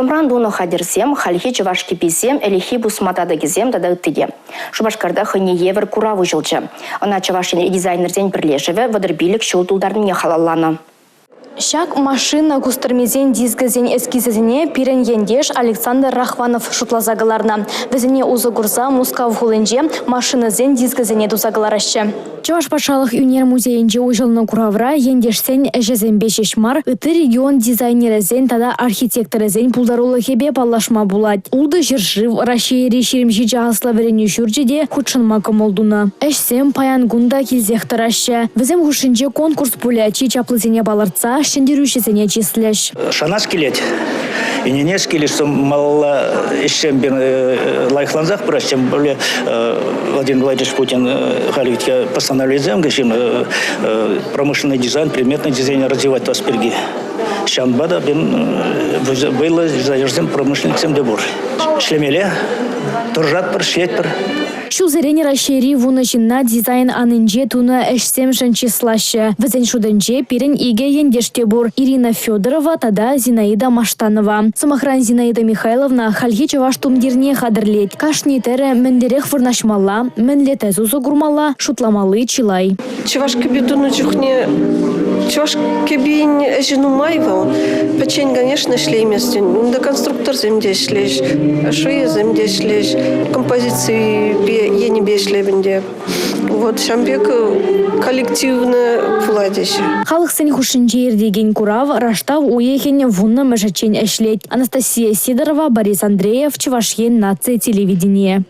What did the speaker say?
Тӑмран тунӑ хатӗрсем, хальхи чӑваш кӗписем, ӗлӗкхи пусма татӑкӗсем тата ытти те. Шупашкарта хӑйне евӗр курав уҫӑлчӗ. Ӑна Чӑваш Енри дизайнерсен пӗрлешӗвӗ 35 ҫул тултарнине халалланӑ. Ҫак машина кустӑрмисен дискӗсен эскизӗсене пирӗн ентеш Александр Рахванов шутласа кӑларнӑ. Вӗсене усӑ курса Мускав хулинче машинӑсен дискӗсене туса кӑлараҫҫӗ. Чӑваш патшалӑх ӳнер музейӗнче уҫӑлнӑ куравра ентешсен ӗҫӗсемпе ҫеҫ мар, ытти регион дизайнерӗсен тата архитекторӗсен пултарулӑхӗпе паллашма пулать. Ултӑ ҫӗршыв, Раҫҫейри 27 аслӑ вӗренӳ ҫурчӗ те хутшӑнма кӑмӑл тунӑ. Ӗҫсем паян кун та килсех тӑраҫҫӗ. Вӗсем хушшинче конкурс пулӗ, чи чаплисене палӑртса ҫӗнтерӳҫӗсене чыслӗҫ. Шанас килет, ӗненес килет, что малалла ӗҫсем лайӑхлансах пыраҫҫӗ. Тем более Владимир Владимирович Путин халь ведь постановленисем ҫын промышленный дизайн, предметный дизайн развивать тӑвас пирки. Ҫавӑнпа та вӑйлӑ дизайнерсем, промышленниксем те пур. Ӗҫлемелле, тӑрӑшатпӑр, ӗҫлетпӗр. Ҫулсерен Раҫҫейри вунӑ ҫынна дизайн анинче тунӑ ӗҫсемшӗн чыслаҫҫӗ. Вӗсен шутӗнче пирӗн икӗ ентеш те пур – Ирина Федорова тата Зинаида Маштанова. Сӑмахран, Зинаида Михайловна хальхи чӑваш тумтирне хатӗрлет. Кашни тӗрӗ мӗнлерех вырнаҫмалла, мӗнле тӗс усӑ курмалла, шутламалли чылай. Чӑваш кӗпи тунӑ чухне чӑваш кӗпин ӗҫӗ нумай вӑл. Пӗччен, конечно, ӗҫлейместӗн. Унта конструкторсем те ӗҫлеҫ, швеясем те ӗҫлеҫ, композиципе енӗпе ӗҫлеп ӗнтӗ. Вот ҫавӑн пек коллективно пулать ӗҫ. Халӑхсен хушшинче иртекен курав раштав уйӑхӗн вуннӑмӗшӗччен ӗҫлет. Анастасия Сидорова, Борис Андреев, Чӑваш Ен наци телевиденийӗ.